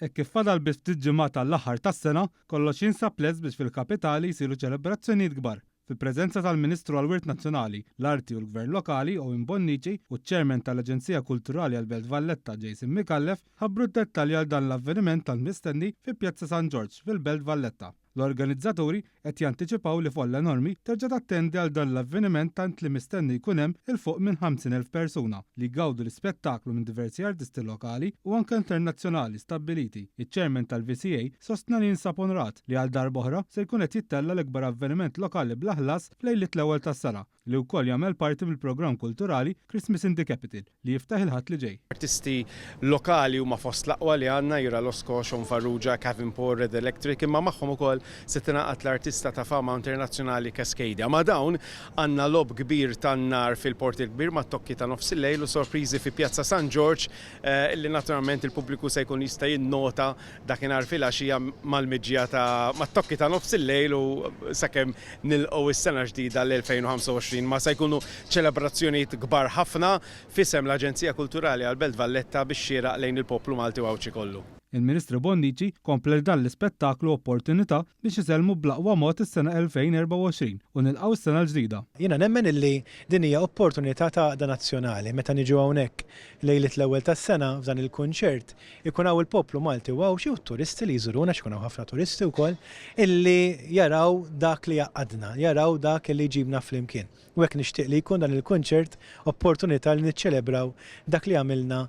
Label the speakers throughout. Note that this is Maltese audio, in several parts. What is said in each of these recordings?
Speaker 1: Hekk kif fadal biss ftit ġimgħat għall-aħħar tas-sena, kollox jinsab lest biex fil-kapitali jsiru ċelebrazzjonijiet kbar. Fil-preżenza tal-Ministru għall-Wirt Nazzjonali, l-Arti u l-Gvern Lokali, Owen Bonnici, u ċ-Chairman tal-Aġenzija Kulturali għall-Belt Valletta, Jason Micallef, ħabbru d-dettalji għal dan l-avveniment tant mistenni fi Pjazza San Ġorġ, fil-Belt Valletta. L-organizzaturi qed jantiċipaw li folla enormi terġa' tattendi għal dan l-avveniment tant li mistenni jkun hemm 'il fuq minn 50,000 persuna li jgawdu l-ispettaklu minn diversi artisti lokali u anke internazzjonali stabbiliti. Iċ-Chairman tal-VCA sostna li jinsab onorat li għal darb'oħra se jkun qed jittella' l-ikbar avveniment lokali bla ħlas f'lejliet l-ewwel tas-sena. li wkoll jagħmel parti mill-programm kulturali Christmas in the Capital li jiftaħ il-Ħadd li ġej.
Speaker 2: Artisti lokali huma fost l-aqwa li għandna, Ira Losco, Sean Farrugia, Kevin Paul, Red Electric, imma magħhom ukoll se tingħaqad l-artista ta' fama internazzjonali Cascadia. Ma' dawn għandna logħob kbir tan-nar fil-Port il-Kbir mat-tokki ta' nofsillejl u sorpriżi fi Pjazza San Ġorġ li naturalment il-pubbliku se jkun jista' jinnota dakinhar filgħaxija mal-miġja ta' mat-tokki ta' nofs il-lejl u sakemm nilqgħu s-sena ġdida l-2025 ma se jkunu ċelebrazzjonijiet kbar ħafna f'isem l-Aġenzija Kulturali għall-Belt Valletta bix-xieraq lejn il-poplu Malti u Għawdxi kollu.
Speaker 1: Il-Ministru Bonnici kompla li dan l-ispettaklu opportunità biex isellmu bl-aqwa mod is-sena 2024 u nilqgħu s-sena l-ġdida.
Speaker 3: Jiena nemmen illi din hija opportunità ta' għaqda nazzjonali. Meta niġu hawnhekk lejliet l-ewwel tas-sena f'dan il-kunċert, Ikun hawn il-poplu Malti u Għawdxi u t-turisti li jżuruna, għax ikun hawn ħafna turisti wkoll, illi jaraw dak li jgħaqqadna, jaraw dak illi jġibna flimkien. U hekk nixtieq li jkun dan il-kunċert opportunità li niċċelebraw dak li għamilna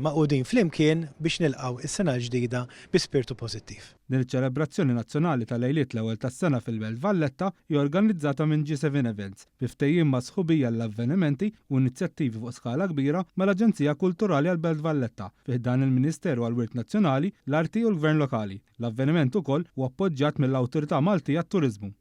Speaker 3: magħqudin flimkien biex nilqgħu s-sena l-ġdida bi spirtu pożittiv.
Speaker 1: Din iċ-ċelebrazzjoni nazzjonali ta' lejliet l-ewwel tas-sena fil-Belt Valletta hi organizzata minn G7 Events, bi ftehim ma' Sħubija għall-Avvenimenti u Inizjattivi fuq Skala Kbira mal-Aġenzija Kulturali għall-Belt Valletta, fi ħdan il-Ministeru għall-Wirt Nazzjonali, l-Arti u l-Gvern Lokali. L-avveniment ukoll huwa appoġġjat mill-Awtorità Maltija għat-Turiżmu.